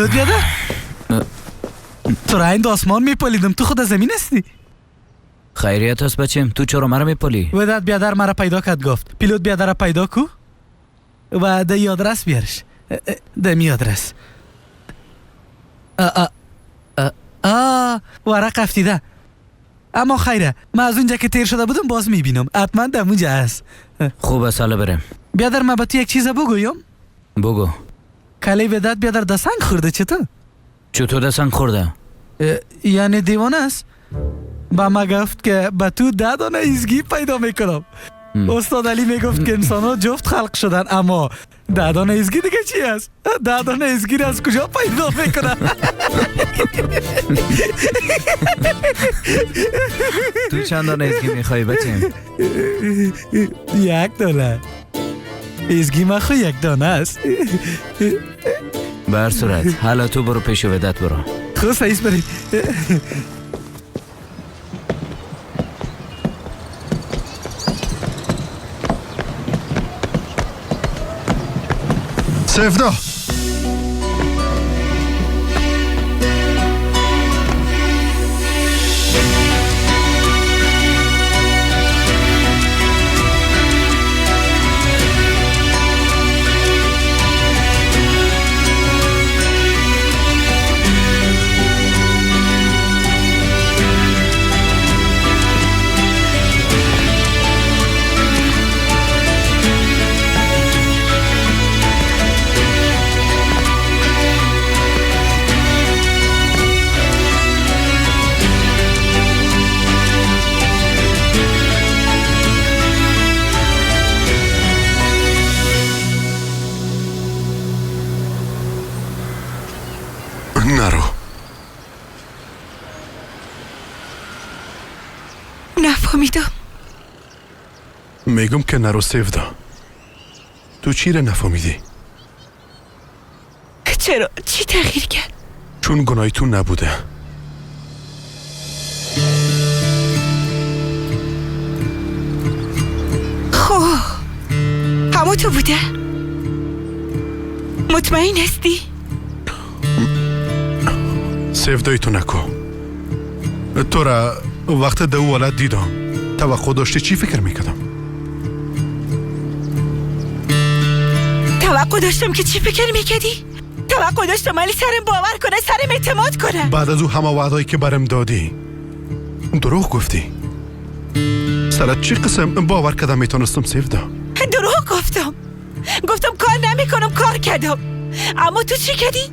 پیلوت بیادر، تو را این آسمان میپالیدم، تو خود از زمین هستی. خیریت هست بچم، تو چرا مرا میپالی؟ وداد بیادر مرا پیدا کرد، گفت پیلوت بیادر را پیدا کو و ده آدرس بیارش. ده می آدرس. ورق افتیده. اما خیره، من از اونجا که تیر شده بودم باز میبینم، حتما در اونجا هست. خوب است، حالا بریم. بیادر من به تو یک چیز بگویم. بگو. کلی وداد بیادر ده سنگ خورده. چطور؟ چطور ده سنگ خورده؟ یعنی دیوانه است. با ما گفت که به تو 10 دانه ایزگی پیدا میکنم. استاد علی میگفت که انسان ها جفت خلق شدن، اما 10 دانه ایزگی دیگه چی است؟ 10 دانه ایزگی را از کجا پیدا میکنن؟ تو چند دانه ایزگی میخوای بچه؟ 1 دانه ایزگی ما خو 1 دانه است. به هر صورت حالا تو برو پیش ودت برو. خب سعیس برید. سفدا، نرو. نفهمیدم. میگم که نرو سیفدا. تو چی را نفهمیدی؟ چرا؟ چی تغییر کرد؟ چون گناهی تو نبوده. خب همون تو بوده؟ مطمئن هستی؟ سفدای تو نکو. تو را وقت دو ولد دیدم توقع داشتی چی فکر میکردم؟ توقع داشتم که چی فکر میکردی؟ توقع داشتم علی سرم باور کنه، سرم اعتماد کنه. بعد از او همه وعدهایی که برم دادی دروغ گفتی. سرت چی قسم باور کردم میتونستم سفدا؟ دروغ گفتم. گفتم کار نمیکنم، کار کردم. اما تو چی کردی؟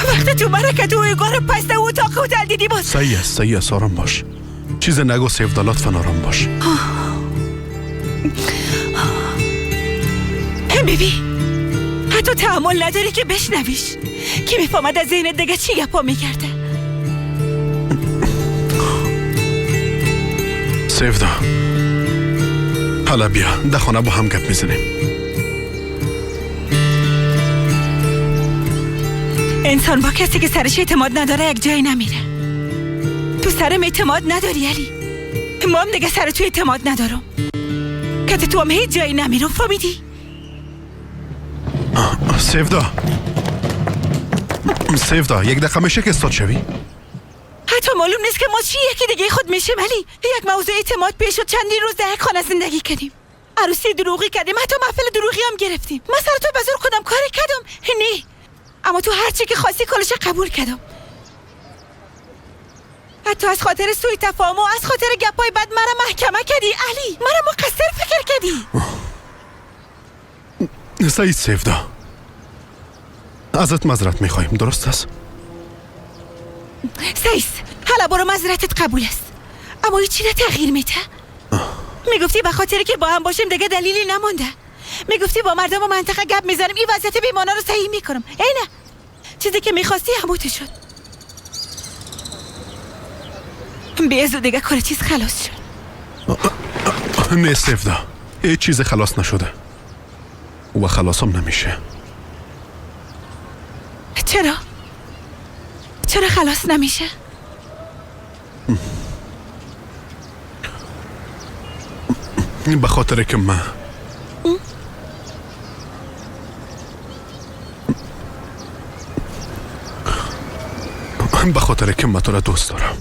وقتی تو مرا که تو ایگار پس در اتاق هتل دیدی باز. صحیح است، صحیح است، آرام باش. چیز نگو سیفدا، لطفا آرام باش. بیبی حتی تحمل نداری که بشنویش که میفهمد از ذهنت دیگه چی گپا میگرده. سیفدا حالا بیا در خانه با هم گپ میزنیم. انسان با کسی که سرش اعتماد نداره یک جایی نمیره. تو سرم اعتماد نداری علی، ما هم دیگه سر تو اعتماد ندارم که تو هم هیچ جایی نمیرم، فهمیدی؟ سیفدا، سیفدا یک دقیقه میشه که استاد شوی؟ حتی معلوم نیست که ما چی یکی دیگه خود میشیم علی. یک موضوع اعتماد پیش شد، چندین روز در یک خانه زندگی کردیم، عروسی دروغی کردیم، حتی محفل دروغی هم گرفتیم. من سر تو به زور خودم کاری کردم، نه اما تو هر چی که خواستی کلش قبول کردم. حتی از خاطر سوء تفاهم و از خاطر گپای بد مرا محکمه کردی علی، مرا مقصر فکر کردی. سعید سیفدا ازت معذرت میخوایم، درست است؟ سیس حالا برو معذرتت قبول است، اما هیچی نه تغییر میده. میگفتی به خاطر که با هم باشیم دیگه دلیلی نمانده، میگفتی با مردم و منطقه گپ میزنیم این وضعیت بیمانا رو صحیح میکنم. ای نه، چیزی که میخواستی هموت شد. بیازو دیگه کار چیز خلاص شد. نه سیفدا، هیچ چیز خلاص نشده و خلاصم نمیشه. چرا؟ چرا خلاص نمیشه؟ به خاطر که من به خاطر که من تو را دوست دارم.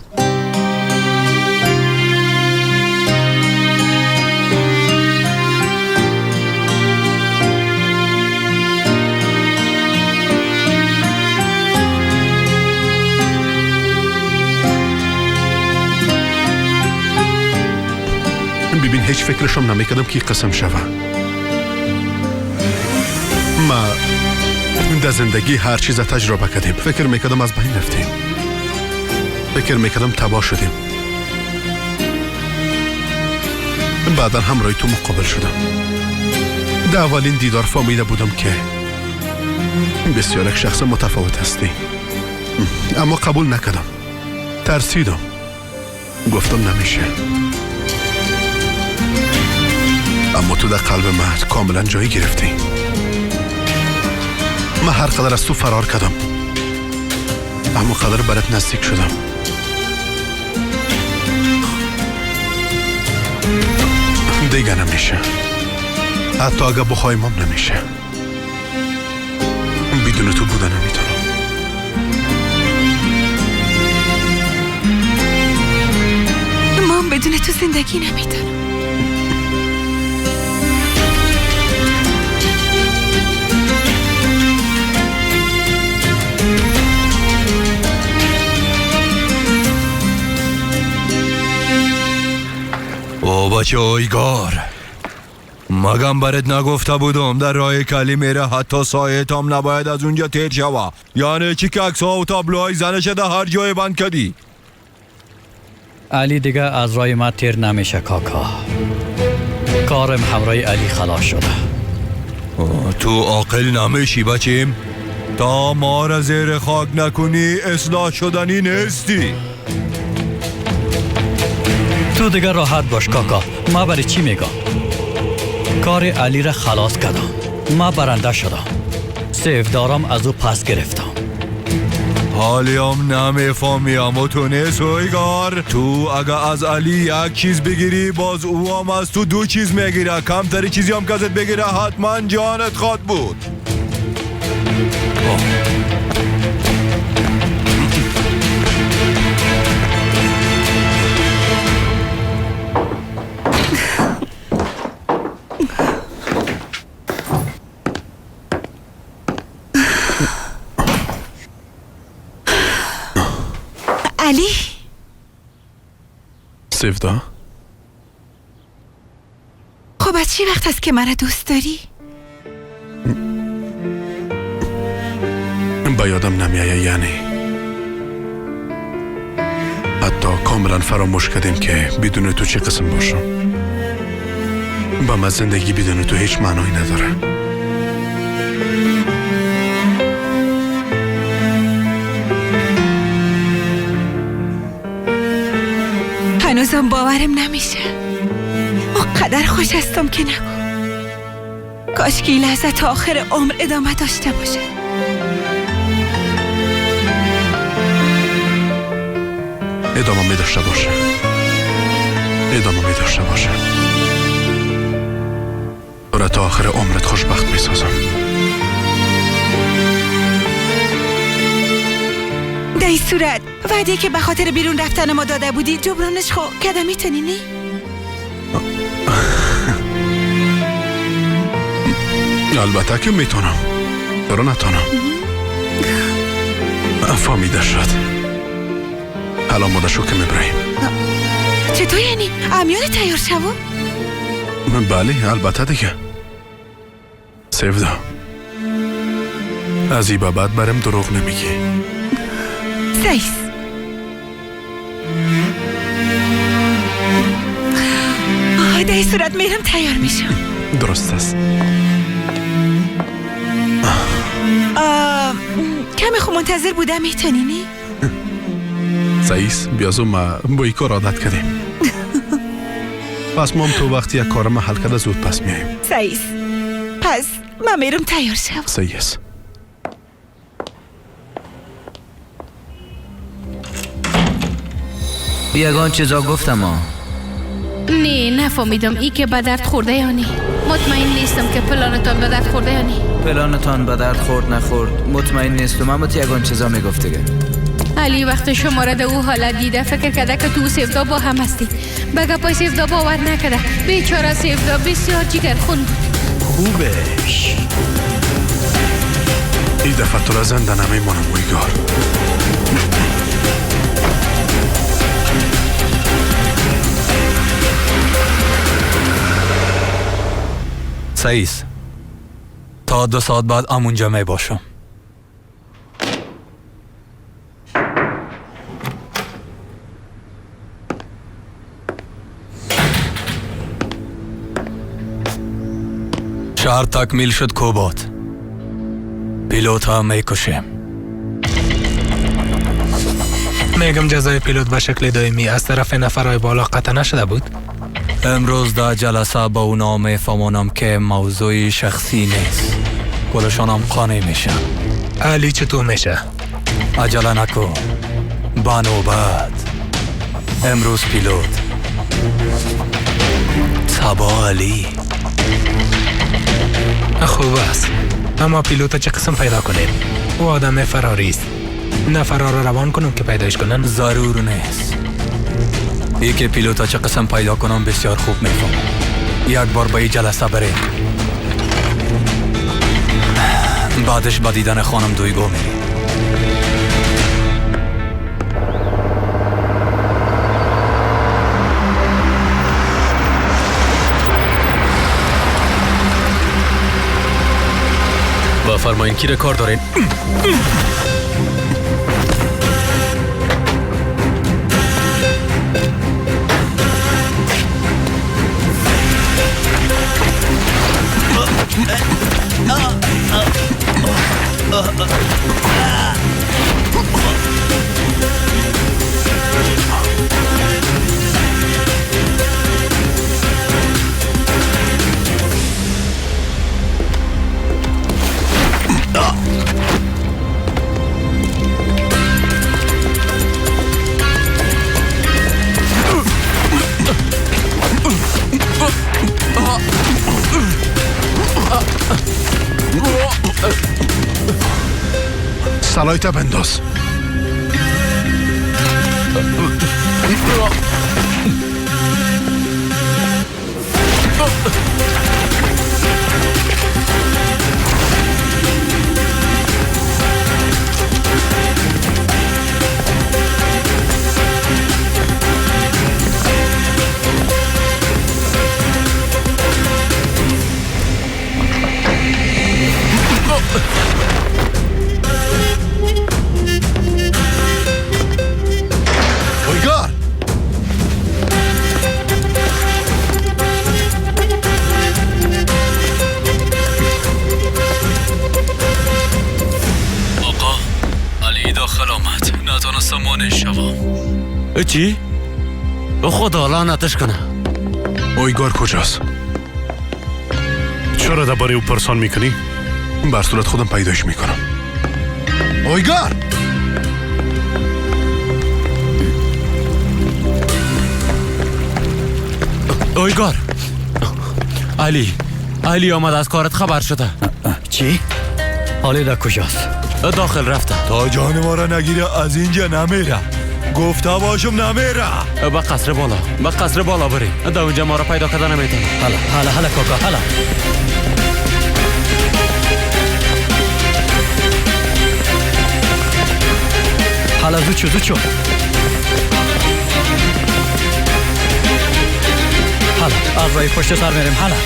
ببین هیچ فکرشم نمیکردم که قسم شوه. ما در زندگی هر چیز تجربه کردیم. فکر میکردم از بین رفتیم، فکر میکردم تباه شدیم. بعدا همراه تو مقابل شدم. در اولین دیدار فهمیده بودم که بسیار یک شخص متفاوت هستی، اما قبول نکردم، ترسیدم، گفتم نمیشه. اما تو در قلب من کاملا جایی گرفتی. من هر قدر از تو فرار کردم، اما قدر برات نزدیک شدم. دیگه نمیشه، حتی اگه بخوایم هم نمیشه. بدون تو بودن نمیتونم. ما بدون تو زندگی نمیتونم. او بچه ایگار، مگم برات نگفته بودم در راه کلی میره حتی سایه تام نباید از اونجا تیر شوه؟ یعنی چی که عکس‌ها و تابلوهای زنش در هر جای بند کردی؟ علی دیگه از راه ما تیر نمیشه کاکا. کارم همراه علی خلاص شده. تو عاقل نمیشی بچیم، تا ما را زیر خاک نکنی اصلاح شدنی نیستی. تو دیگه راحت باش کاکا. ما برای چی میگم؟ کار علی را خلاص کردم، ما برنده شدم، سیفدارم از او پس گرفتم. حالیم نمیفهمی اما تو نیست ایگار. تو اگه از علی یک چیز بگیری باز او هم از تو دو چیز میگیره. کمتری چیزی هم که ازت بگیره حتما جانت خواد بود. علی؟ سیفدا؟ خب از چی وقت است که مرا دوست داری؟ با یادم نمیایه، یعنی حتی کاملا فراموش کردیم که بدون تو چه قسم باشم. با من زندگی بدون تو هیچ معنایی نداره. هنوزم باورم نمیشه. اونقدر خوش هستم که نگو. کاش که این لحظه تا آخر عمر ادامه داشته باشه. ادامه می داشته باشه. ادامه می داشته باشه. تو را تا آخر عمرت خوشبخت می سازم. در این صورت وعده که به خاطر بیرون رفتن ما داده بودی جبرانش خو کده میتونی نی؟ البته که میتونم. چرا نتونم؟ فهمیده شد. حالا آماده شو که میبریم. چطور یعنی؟ امیان تیار شو؟ بله البته دیگه. سیفدا، از این به بعد برم دروغ نمیگی. سیس در این صورت میرم تیار میشم. درست است. کمی خو منتظر بودم میتونی نی؟ سعیس بیازو ما با این کار عادت کردیم. پس ما هم تو وقتی یک کار ما حل کرده زود پس میاییم. سعیس پس من میرم تیار شم. سعیس یگان چیزا گفتم ها. نه نفهمیدم ای که به درد خورده یا نه. مطمئن نیستم که پلانتان به درد خورده یا نه. پلانتان به درد خورد نخورد مطمئن نیستم، اما تو یگان چیزا میگفت دیگه. علی وقت شما را در او حالت دیده فکر کرده که تو سیفدا با هم هستی. به گپای سیفدا باور نکرده. بیچاره سیفدا بسیار جگر خون بود. خوبش این دفعه تو را زنده نمیمانم اویگار. سعیس تا 2 ساعت بعد امونجا می باشم. شهر تکمیل شد کوبات. پیلوت ها می کشیم. میگم جزای پیلوت به شکل دائمی از طرف نفرهای بالا قطع نشده بود؟ امروز در جلسه با اونا میفهمانم که موضوع شخصی نیست. کلشان هم قانع میشن. علی چطور میشه؟ عجله نکن، با نوبت. امروز پیلوت، صبا علی. خوب است، اما پیلوت چه قسم پیدا کنیم؟ او آدم فراری است. نفرها را روان کنم که پیدایش کنن؟ ضرور نیست. یکی پیلوت چه قسم پیدا کنم بسیار خوب میفهمم. یک بار به این جلسه بریم، بعدش با دیدن خانم دویگو میریم. بفرمایین کی کار دارین؟ سلایت بنداز. اویگار! آقا علی داخل آمد، نتانستم مانع شوم. چی؟ خدا لعنتش کنه. اویگار کجاست؟ چرا درباره او پرسان میکنی؟ بر صورت خودم پیداش میکنم. اویگار! اویگار، علی آمد، از کارت خبر شده. چی؟ علی در کجاست؟ داخل رفته. تا جان ما را نگیره از اینجا نمیره. گفته باشم نمیره. به قصر بالا، به قصر بالا بریم. در اونجا ما را پیدا کردن نمیتونه. هلا هلا هلا کاکا، هلا. هلا زود شو، زود شو. هلا از رای پشت سر میریم. هلا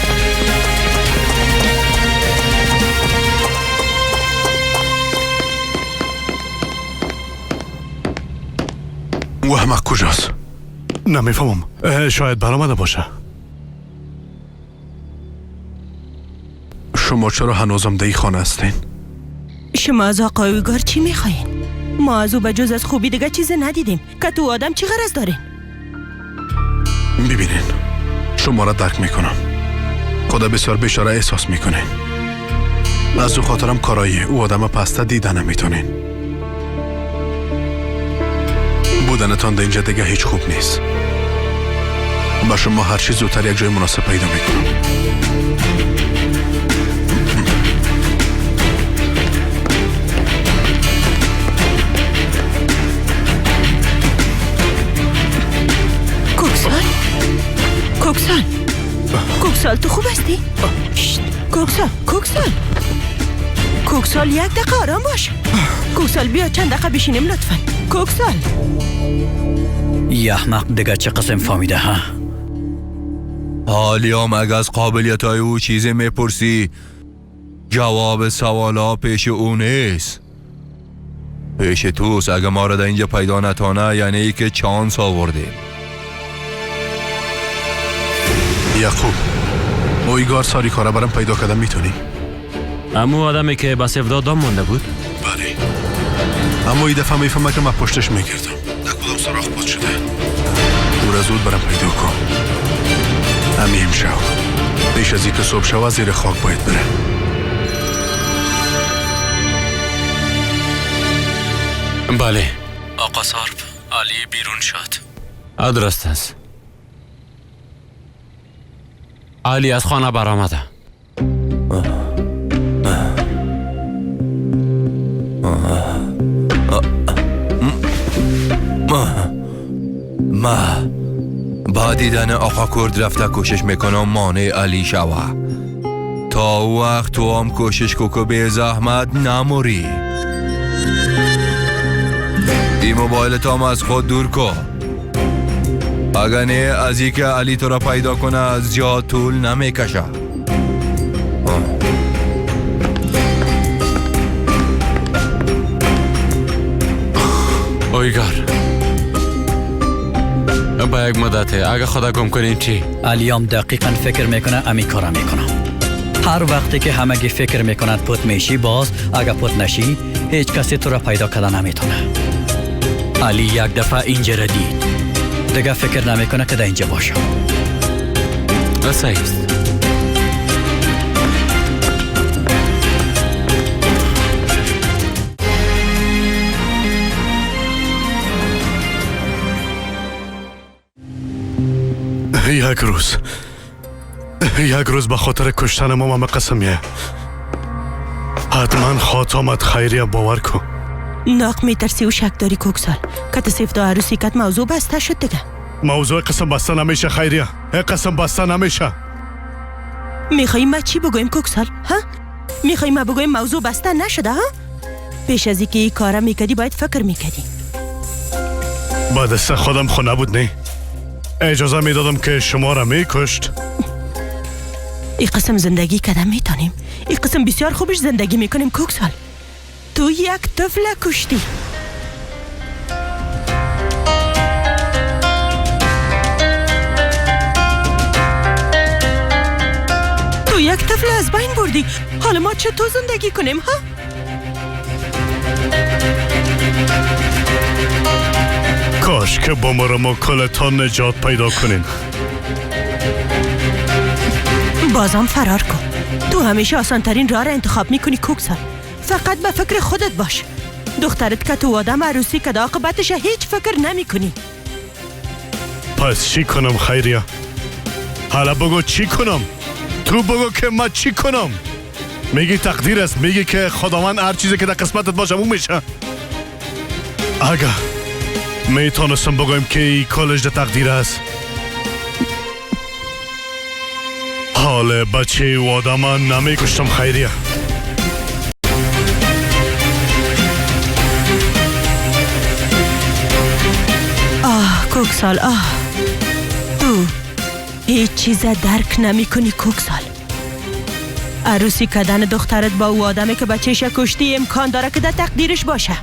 او احمق کجاست؟ نمیفهمم، شاید برآمده باشه. شما چرا هنوزم در خانه هستین؟ شما از آقای اویگار چی میخواین؟ ما از او به جز از خوبی دیگه چیزی ندیدیم که تو آدم چی غرض دارین؟ ببینین، شما را درک میکنم. خدا بسیار بیچاره احساس میکنین. از او خاطرم کارایی او آدم پسته دیده نمیتونین. بودنتان در اینجا دیگه هیچ خوب نیست. با شما هر چیز زودتر یک جای مناسب پیدا میکنم. کوکسال، کوکسال تو خوب هستی؟ کوکسال، کوکسال، کوکسال یک دقیقه آرام باش. کوکسال بیا چند دقیقه بشینیم لطفا. کوکسال یه احمق دیگه چه قسم فهمیده ها؟ حالیام اگه از قابلیت های او چیزی میپرسی جواب سوالا پیش او نیست، پیش توست. اگه ما را در اینجا پیدا نتانه یعنی ای که چانس آوردیم. یعقوب اویگار ساری کاره برام پیدا کردم میتونی؟ امو آدمی که با سفدا دام مونده بود؟ بله، اما این دفعه میفهمه که من پشتش میگردم. در کدام سراخ بود شده؟ او را زود برام پیدا کن. امی امشب پیش از اینکه صبح شوه زیر خاک باید بره. بله آقا سارپ، علی بیرون شد. درست است. علی از خانه برآمده. ما با دیدن آقا کرد رفته کوشش میکنم مانع علی شوه. تا وقت تو هم کوشش کو که به زحمت نموری. این موبایل تام از خود دور کن. اگه نه از اینکه علی تو را پیدا کنه زیاد طول نمیکشه. اویگار با یک مدته اگه خدا گم کنیم چی؟ علیام دقیقا فکر میکنه امی کارا میکنم. هر وقتی که همگی فکر میکنند پت میشی، باز اگه پت نشی هیچ کسی تو را پیدا کردن نمیتونه. علی یک دفعه اینجا را دید، دیگه فکر نمیکنه که در اینجا باشه. صحیح است. یک روز به خاطر کشتن ما ماما قسمیه. حتما خواهد آمد. خیریه باور کن. ناق میترسی و شک داری کوکسال که سفدا عروسی کت موضوع بسته شد دیگه. موضوع قسم بسته نمیشه خیریه، قسم بسته نمیشه. میخوایی ما چی بگویم کوکسال؟ ها؟ میخوایی ما بگویم موضوع بسته نشده ها؟ پیش از اینکه این کارا میکردی باید فکر میکردی. با دست خودم خو نبود نه. اجازه میدادم که شما را میکشت. این قسم زندگی کدام میتونیم؟ این قسم بسیار خوبش زندگی میکنیم کوکسال. تو یک طفل کشتی. تو یک طفل از بین بردی. حالا ما چطور زندگی کنیم ها؟ کاش که با ما کلتان نجات پیدا کنیم. بازم فرار کن. تو همیشه آسان ترین راه را انتخاب میکنی کوکسال. فقط به فکر خودت باش. دخترت که تو آدم عروسی که عاقبتش هیچ فکر نمی کنی. پس چی کنم خیریه؟ حالا بگو چی کنم؟ تو بگو که من چی کنم؟ میگی تقدیر است، میگی که خداوند هر چیزی که در قسمتت باشه اون میشه. اگه میتونستم بگویم که ای کلش در تقدیر است. حال بچه و آدم نمیکشتم خیریه. آه کوکسال، آه تو هیچ چیز درک نمی کنی کوکسال. عروسی کردن دخترت با او آدمی که بچهش کشتی امکان داره که در تقدیرش باشه،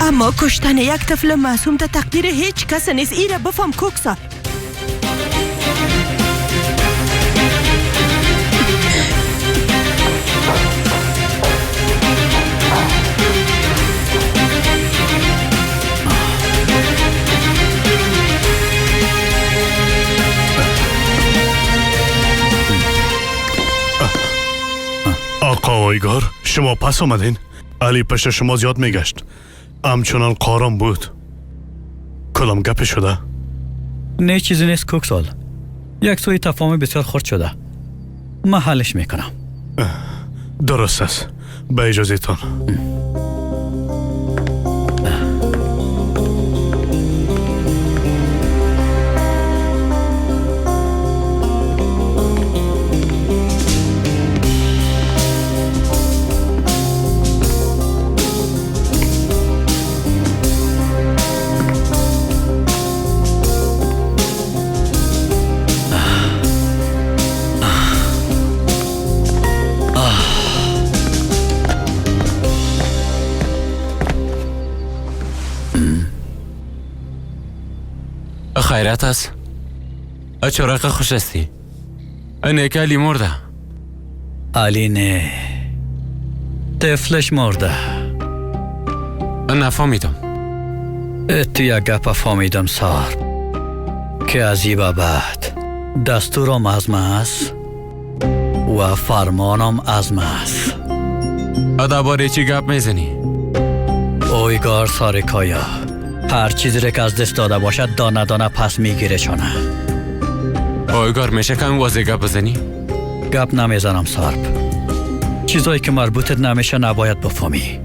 اما کشتن یک طفل معصوم در تقدیر هیچ کس نیست. ایره بفهم کوکسال. آقا ویگار، شما پس آمدین؟ علی پشت شما زیاد میگشت، همچنان قارم بود. کدام گپی شده؟ نه چیزی نیست کوکسال. یک سوی تفاهم بسیار خرد شده. من حلش میکنم. درست است. به اجازه تان. خیرت است؟ چرا خوش هستی؟ نیک علی مرده. علی نه، طفلش مرده. نفهمیدم. تو یک گپ فهمیدم سار، که از این به بعد دستورم از من است و فرمانم از من است. درباره چی گپ میزنی؟ اویگار ساریکایا هر چیزی را که از دست داده باشد دانه دانه پس میگیره چونه. اویگار میشه کمی واضح گپ بزنی؟ گپ نمیزنم سارب. چیزایی که مربوطت نمیشه نباید بفهمی.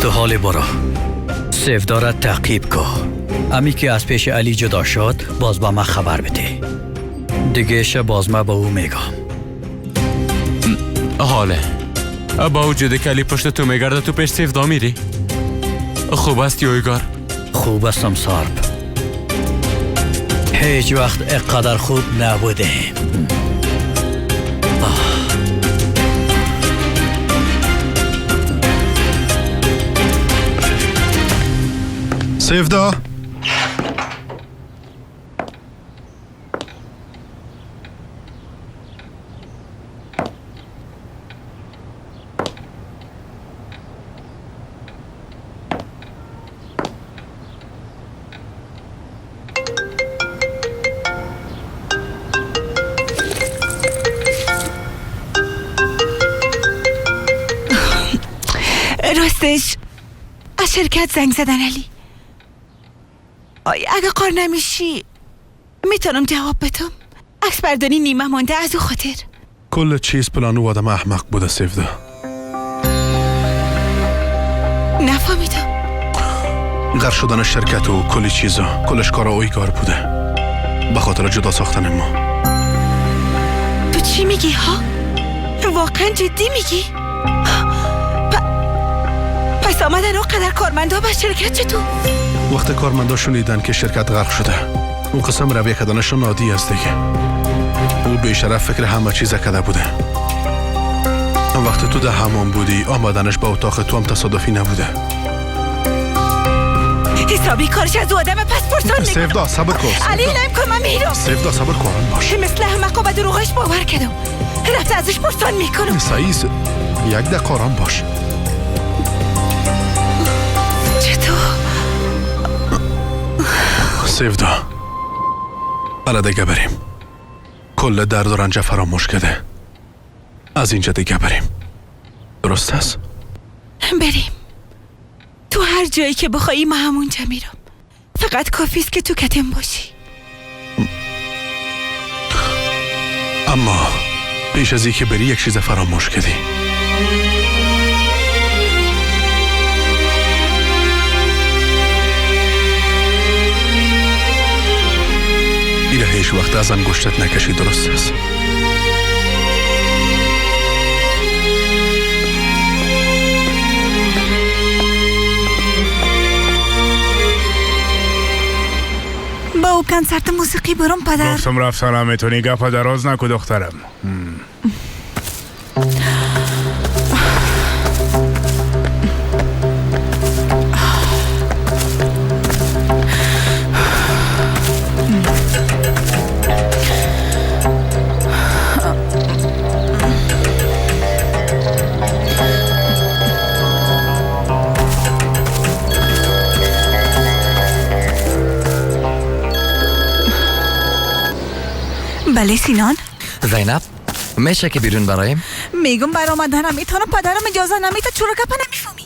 تو حال برو سیفدا را تعقیب کن. امی که از پیش علی جدا شد باز با من خبر بده. دیگه باز من به او میگم. حاله با وجود که علی پشت تو میگرده تو پیش سیفدا میری؟ خوب است اویگار؟ خوب هستم سارب. هیچ وقت اقدر خوب نبودیم. سیفدا، راستش از شرکت زنگ زدن علی. آی اگه قار نمیشی میتونم جواب بدم. عکس برداری نیمه مانده از او خاطر. کل چیز پلان او آدم احمق بوده سیفدا. نفهمیدم. غرق شدن شرکت و کلی چیزا، کلش کار اویگار بوده به خاطر جدا ساختن ما. تو چی میگی ها؟ واقعا جدی میگی؟ پس آمدن قدر کارمندا به شرکت چطور؟ وقت کارمندا شنیدن که شرکت غرق شده، اون قسم رویه کردنشون عادی است دیگه. او بیشرف فکر همه چیز کرده بوده. وقتی تو در حمام بودی آمدنش به اتاق تو هم تصادفی نبوده. حسابی کارش از او آدم پس پرسان میکنم. سیفدا صبر کن. علی لیم کن من میرم. سیفدا صبر کن باش. مثل احمقا به دروغش باور کردم. رفته ازش پرسان میکنم. سعیز یک دقیقه آرام باش. چطور؟ سیفدا حالا دیگه بریم. کل درد و رنج فراموش کرده. از اینجا دیگه بریم. درست است؟ بریم. تو هر جایی که بخوایی من همونجا میرم. فقط کافی است که تو کتم باشی. اما پیش از اینکه بری یک چیز فراموش کردی. ایره هیچ وقت از انگشتت نکشی، درست است؟ با او کنسرت موسیقی برم پدر. گفتم رفتن نمیتونی، گپ دراز نکو دخترم. بله سینان. زینب میشه که بیرون برایم؟ میگم برآمدن نمیتونم، پدرم اجازه نمیده. چرا گپ نمیفهمی؟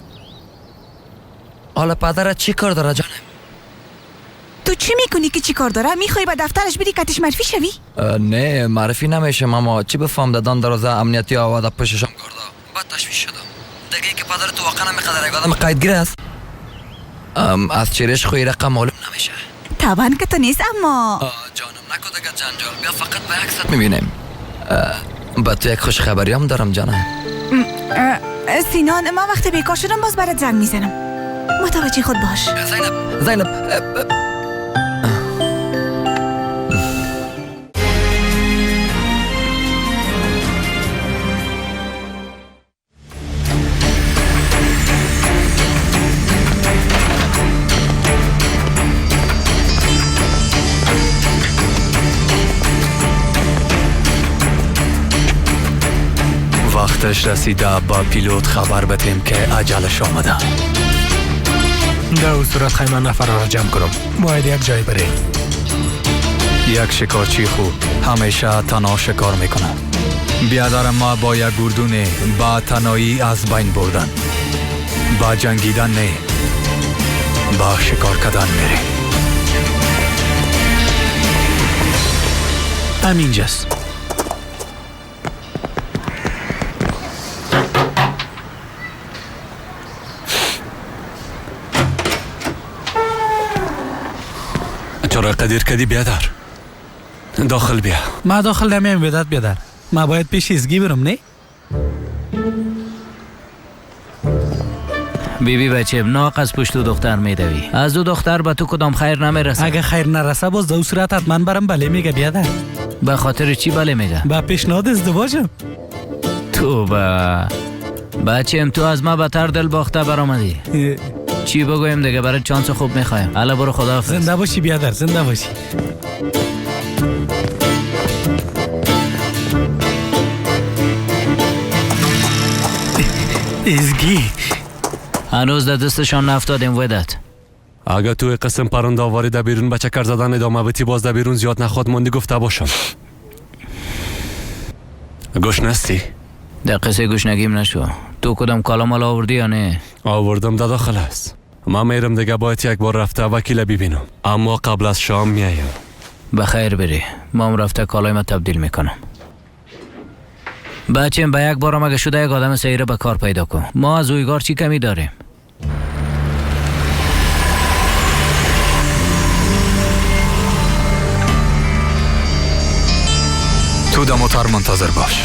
حالا پدرت چی کار داره جانم؟ تو چی میکنی که چی کار داره؟ میخوای به دفترش بدی کتش معرفی شوی؟ نه معرفی نمیشه ماما. چی بفهم دادن دروازه امنیتی آواده پششم کرده. بعد تشویش شدم دیگه که پدر تو واقعا نمیقدر یک آدم قیدگیر است. از چهرهش خوی رقم معلوم نمیشه. طبعا که تو نیست اما جانم نکو دیگه جنجال. بیا فقط به یک ساعت میبینیم. با تو یک خوش خبری هم دارم جانم. سینان من وقتی بیکار شدم باز برات زنگ میزنم. متوجه خود باش. زینب زینب وقتش رسیده با پیلوت خبر بدیم که عجلش آمده. در او صورت خیمه نفر را جمع کنم. باید یک جای بریم. یک شکارچی خوب همیشه تنها شکار میکنه. بیادر ما با یک گردونه با تنهایی از بین بردن، با جنگیدن نه، با شکار کردن میره. همینجاست. چرا قدیر کدی بیادر؟ داخل بیا. ما داخل نمیم وداد بیادر. ما باید پیش ازگی برم نه؟ بیبی بچه ناق از پشت دختر میدوی. از دو دختر به تو کدام خیر نمیرسه. اگه خیر نرسه باز دو صورت حتما برم بله میگه بیادر. به خاطر چی بله میگه؟ با پیشنهاد ازدواجم. تو با بچم تو از ما بتر دل باخته برآمدی. چی بگویم دیگه، برای چانس خوب میخوایم. حالا برو خداحافظ. زنده باشی بیادر، زنده باشی. ازگی هنوز در دستشان نفتادیم ودت. اگه توی قسم پرنده آواری در بیرون به چکر زدن ادامه بدی باز در بیرون زیاد نخواد ماندی گفته باشم. گوش نستی؟ در قصه گوش نگیم نشو. تو کدام کالا مال آوردی یا نه؟ آوردم در داخل است. من میرم دیگه، باید یک بار رفته وکیل ببینم، اما قبل از شام میایم. بخیر بری، ما هم رفته کالای ما تبدیل میکنم. بچم به یک بارم اگه شده یک آدم سیره به کار پیدا کن. ما از اویگار چی کمی داریم؟ تو در موتر منتظر باش.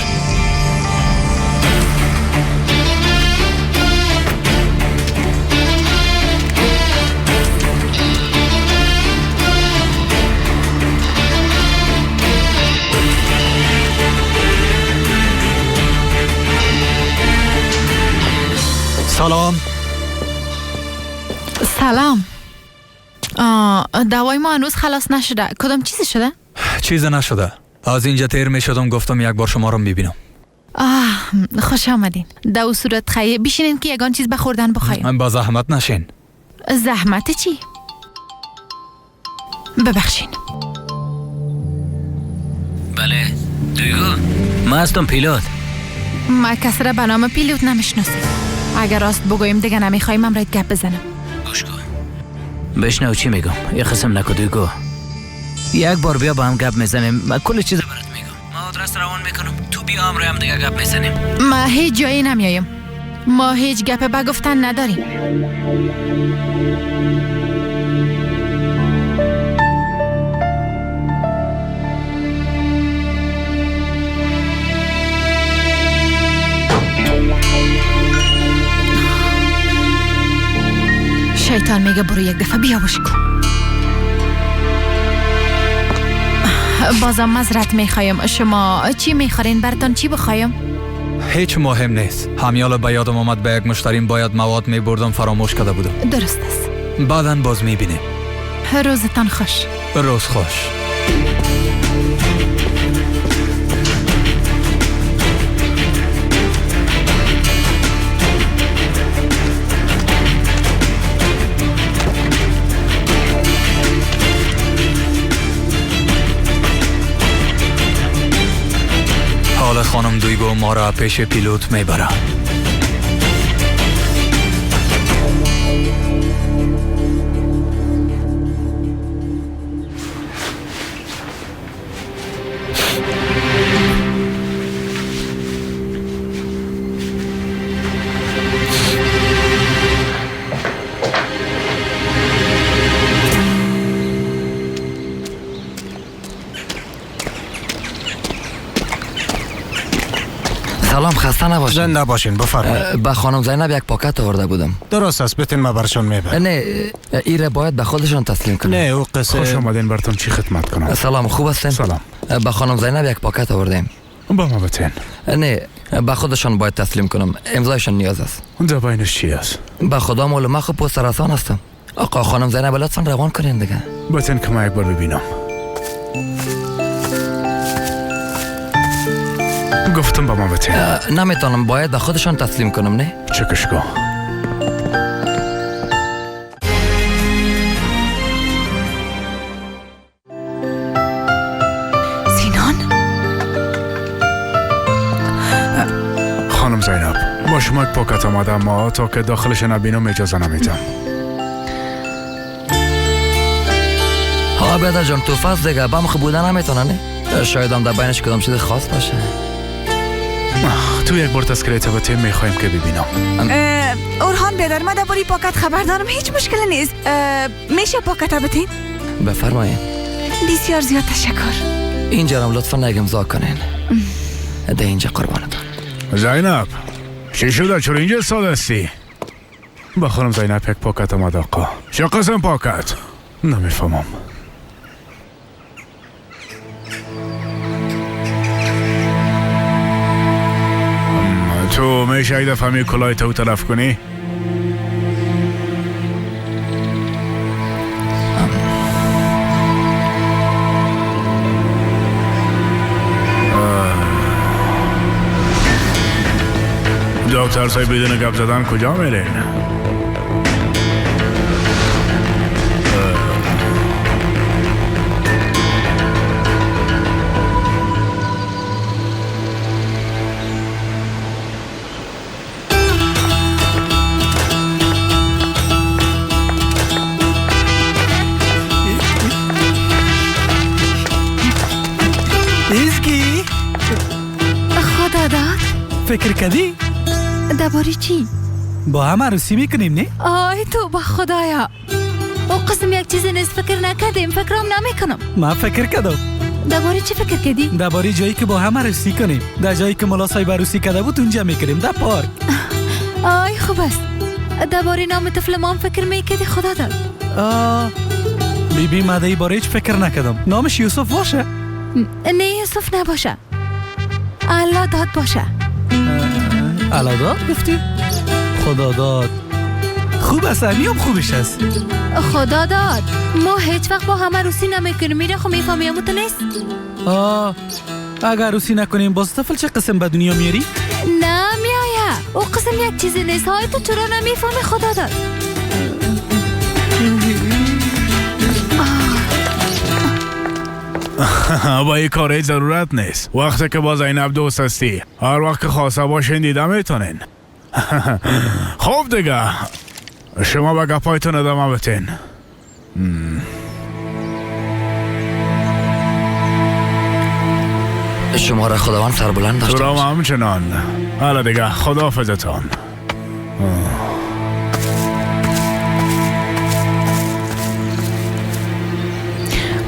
سلام. سلام. دوای ما هنوز خلاص نشده. کدام چیزی شده؟ چیزی نشده. از اینجا تیر می شدم گفتم یک بار شما رو میبینم. خوش آمدین. در صورت خیلی بشینین که یگان چیز بخوردن بخوایم. من با زحمت نشین. زحمت چی؟ ببخشین. بله دویگو ما هستم پیلوت. ما کس را به نام پیلوت نمیشناسم. اگر راست بگویم دیگه نمیخوایم امرایت گپ بزنم. گوش کن، بشنو چی میگم. یه قسم نکو دویگو، یک بار بیا با هم گپ میزنیم. من کل چیز برات میگم. ما آدرس روان میکنم، تو بیا امروز هم دیگه گپ میزنیم. ما هیچ جایی نمیایم. ما هیچ گپ به گفتن نداریم. شیطان میگه برو یک دفعه بیا باش کن. بازم معذرت میخوایم. شما چی میخورین؟ براتون چی بخوایم؟ هیچ مهم نیست. همیالا به یادم آمد به یک مشتریم باید مواد میبردم، فراموش کرده بودم. درست است. بعداً باز میبینیم. روزتان خوش. روز خوش. حال خانم دویگو ما را پیش پیلوت میبره. سلام، خسته نباشین. زنده باشین، بفرمایید. به خانم زینب یک پاکت آورده بودم. درست است، بتین ما برشان میبرم. نه، ایره باید به خودشان تسلیم کنم. نه، او قصه. خوش آمدین، براتون چی خدمت کنم؟ سلام، خوب هستین؟ سلام. به خانم زینب یک پاکت آوردیم. با ما بتین. نه، به خودشان باید تسلیم کنم. امضایشان نیاز است. در بینش چی است؟ به خدا معلوم، من خوب پست رسان هستم. آقا خانم زینب لطفاً روان کنین دیگه. بتین که ما یک بار ببینم. گفتم به ما بتین. نمیتونم، باید به خودشان تسلیم کنم. نه چکش کن. سینان، خانم زینب، با شما یک پاکت آمده، اما تا که داخلش نبینم اجازه نمیدم. ها بیادر جان، تو فصل دیگه بم خوب بودن نمیتونه. نه شاید هم در بینش کدام چیز خاص باشه. تو یک بار تذکره بتیم، میخوایم که ببینم. اورهان بیادر، من درباره پاکت خبر دارم، هیچ مشکل نیست. میشه پاکت بتین؟ بفرمایید. بسیار زیاد تشکر. اینجا هم لطفا نگه امضا کنین. ده اینجا قربانتان. زینب، چی شده؟ چرا اینجا ساده هستی؟ با خانم زینب یک پاکت آمد آقا. چه قسم پاکت؟ نمیفهمم. تو میشه یک دفعه می کلاه تو تلف کنی؟ دکتر صاحب بدون گپ زدن کجا میرین؟ ایزگی، خدا داد. فکر کردی؟ درباره چی؟ با هم عروسی میکنیم نه؟ آی تو با خدایا، او قسم یک چیز نیست فکر نکردیم، فکرم نمیکنم. من فکر کردم. درباره چی فکر کردی؟ درباره جایی که با هم عروسی کنیم، در جایی که ملا صاحب عروسی کرده بود اونجا میکنیم، در پارک. آی خوب است. درباره نام طفل ما فکر میکردی؟ خدا داد. بیبی، من در باره هیچ فکر نکردم. نامش یوسف باشه؟ نه یوسف نباشه، الله داد باشه. الله داد گفتی؟ خدا داد. خوب است، هم خوبش است. خدا داد ما هیچ وقت با همه عروسی نمیکنیم. میره خب میفهمی تو نیست. اگر عروسی نکنیم باز طفل چه قسم به دنیا میاری؟ نه میایه، او قسم یک چیزی نیست. های تو چرا نمیفهمی؟ خدا داد. با این کاری ضرورت نیست. وقتی که با زینب دوست هستی، هر وقت که خواسته باشین دیده میتونین. خب دیگه شما به گپایتون ادامه بتین. شما را خداوند سربلند داشته باشه. تو را همچنان. حالا دیگه خداحافظتان.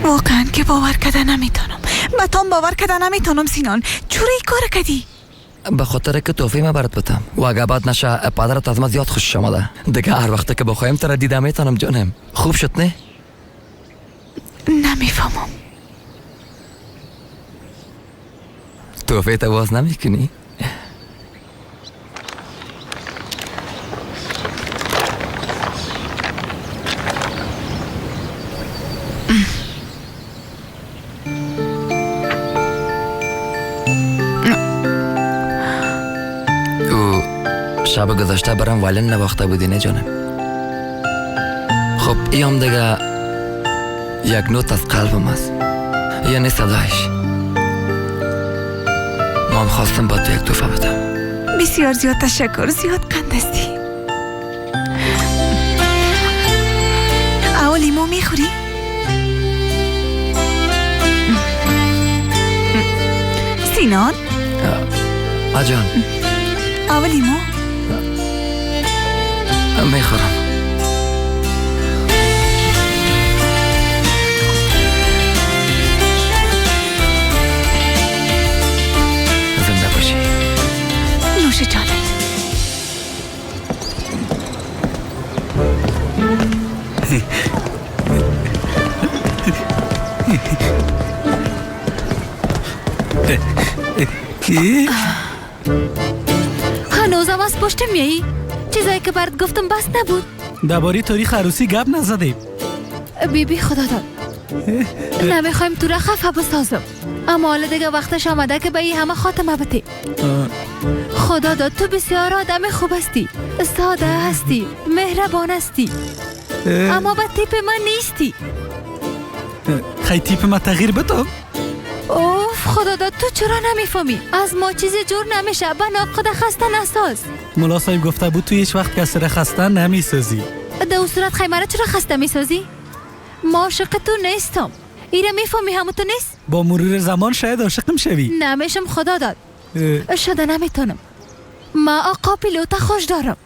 واقعا که باور کرده نمیتونم. بتام باور کرده نمیتونم سینان. چرا این کار کردی؟ به خاطر که توفیق ما برات بتم و اگه بد نشه پدرت از ما زیاد خوشش آمده. دیگه هر وقت که بخوایم تر دیده میتونم جانم. خوب شد نه؟ نمیفهمم. توفیق تا باز نمیکنی؟ شب گذشته برام ویولن نواخته بودی نه جانم؟ خب ایام دیگه یک نوت از قلبم است، یعنی صدایش. ما هم خواستم با تو یک تحفه بدم. بسیار زیاد تشکر، زیاد قند هستی. اول لیمو میخوری؟ سینان؟ آجان اول لیمو؟ میخورم. زنده باشی. نوش جانت. هنوزم از پشت میایی؟ چیزایی که برات گفتم بس نبود؟ درباره تاریخ عروسی گپ نزدیم. بیبی خدا داد نمیخوایم تو را خفه بسازم. اما حالا دیگه وقتش آمده که به این همه خاتمه بده. خدا داد تو بسیار آدم خوب هستی، ساده هستی، مهربان هستی، اما به تیپ من نیستی. خیلی تیپ من تغییر بدم؟ اوف خدا داد تو چرا نمیفهمی؟ از ما چیزی جور نمیشه. بنا خود خسته نساز. ملا صاحب گفته بود تو هیچ وقت کسی را خسته نمیسازی. در اون صورت خیمه را چرا خسته میسازی؟ ما عاشق تو نیستم. ایره میفهمی همو تو نیست؟ با مرور زمان شاید عاشقم شوی. نمیشم خدا داد. شده نمیتونم. ما آقا پیلوت خوش دارم.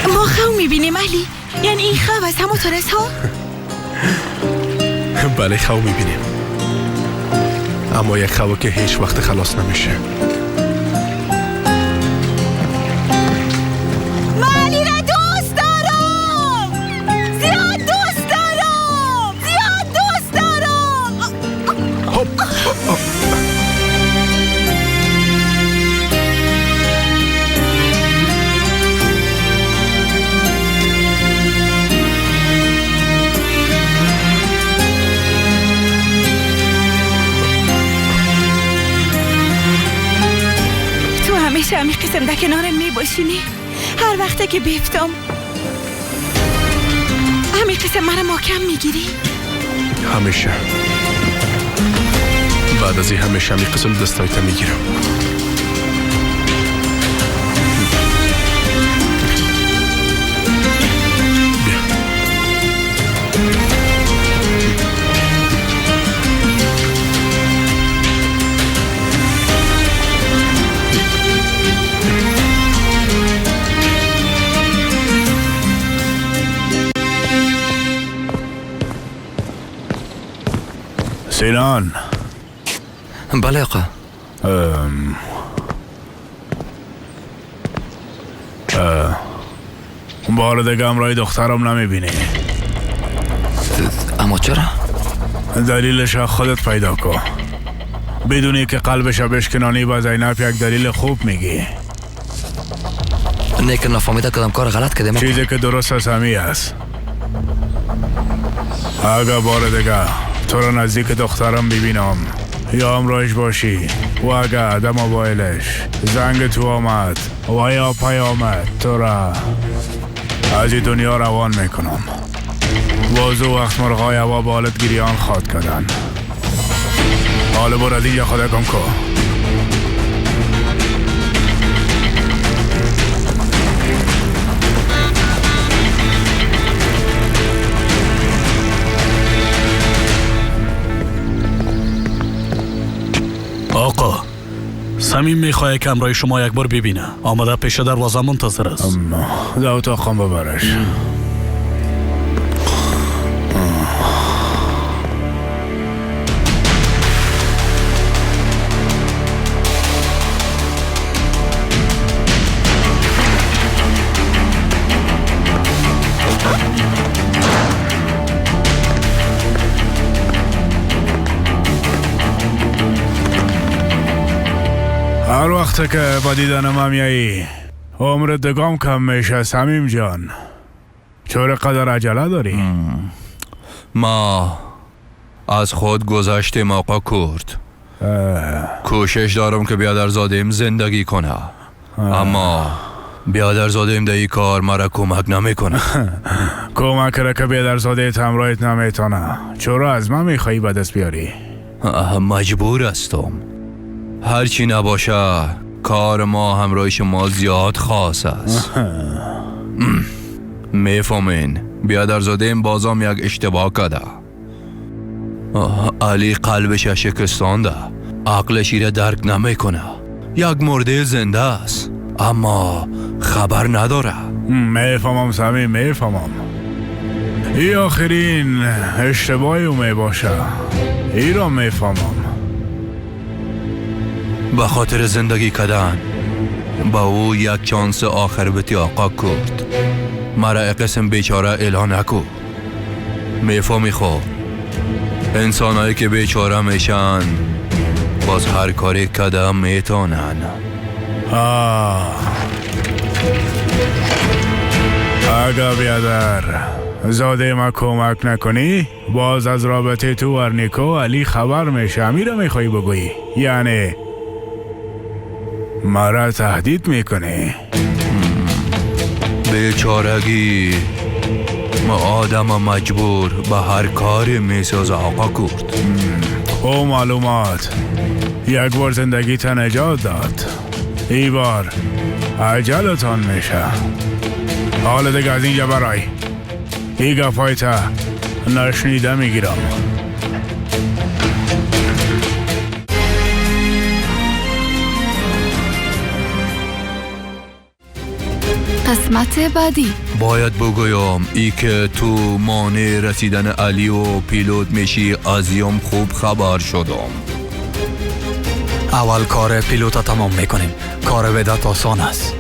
ما خو میبینیم علی، یعنی این خو از همون ترس ها؟ بله خو میبینیم، اما یک خو که هیچ وقت خلاص نمیشه. من علی را دوست دارم، زیاد دوست دارم، زیاد دوست دارم. همیشه همی قسم در کنارم می باشینی. هر وقت که بیفتم همی قسم مرا محکم میگیری. همیشه بعد از این همیشه همی قسم دستایت میگیرم. بیا. سینان. بله آقا. بار دیگه همراه دخترم نمیبینی. اما چرا؟ دلیلش خودت پیدا کن. بدونی که قلبش بشکنانی با زینب یک دلیل خوب میگی. نه که نفهمیده کدام کار غلط کردم. چیزی که درست است همی است. اگه بار دیگه تو را نزدیک دخترم ببینم یا همراهش باشی و اگه در موبایلش زنگ تو آمد و یا پیامد تو را از این دنیا روان میکنم. بازو وقت مرغای هوا به حالت گریان خواد کردن. حالا برو از اینجا خدا کم کن. آقا صمیم میخواهد که همراه شما یک بار ببینه. آمده پیش دروازه منتظر است. در اتاقم ببرش. هر وقت که با دیدن من میایی عمر دگام کم میشه صمیم جان. چرا قدر عجله داری؟ ما از خود گذشتیم آقا کرد. کوشش دارم که بیادرزادیم زندگی کنه، اما بیادرزادیم در این کار مرا کمک نمیکنه. کمک را که بیادرزاده همراهت نمیتونه، چرا از من میخوایی به دست بیاری؟ مجبور هستم. هرچی نباشه کار ما همراه شما زیاد خاص است. میفهمین بیادرزاده بازم یک اشتباه کرده. علی قلبش شکستانده، عقلش ایره درک نمیکنه. یک مرده زنده است اما خبر نداره. میفهمم صمیم، میفهمم. ای آخرین اشتباهی او میباشه، ای را میفهمم. به خاطر زندگی کردن با او یک چانس آخر بتی آقا کرد. مرا قسم بیچاره اعلان نکو. میفهمی خو انسانایی که بیچاره میشن باز هر کاری کده میتونن. اگه بیادر زاده ما کمک نکنی باز از رابطه تو و نیکو علی خبر میشه. امیره میخوایی بگویی؟ یعنی مرا تهدید میکنی؟ بیچارگی ما آدم مجبور به هر کاری میسازه آقا کرد. او معلومات یک بار زندگی تا نجات داد، ای بار عجلتان میشه. حالا دیگه از اینجا برای ای گپای تا نشنیده میگیرم. قسمت بعدی. باید بگویم ای که تو مانع رسیدن علی و پیلوت میشی از یم خوب خبر شدم. اول کار پیلوت تمام میکنیم. کار ودات آسان است.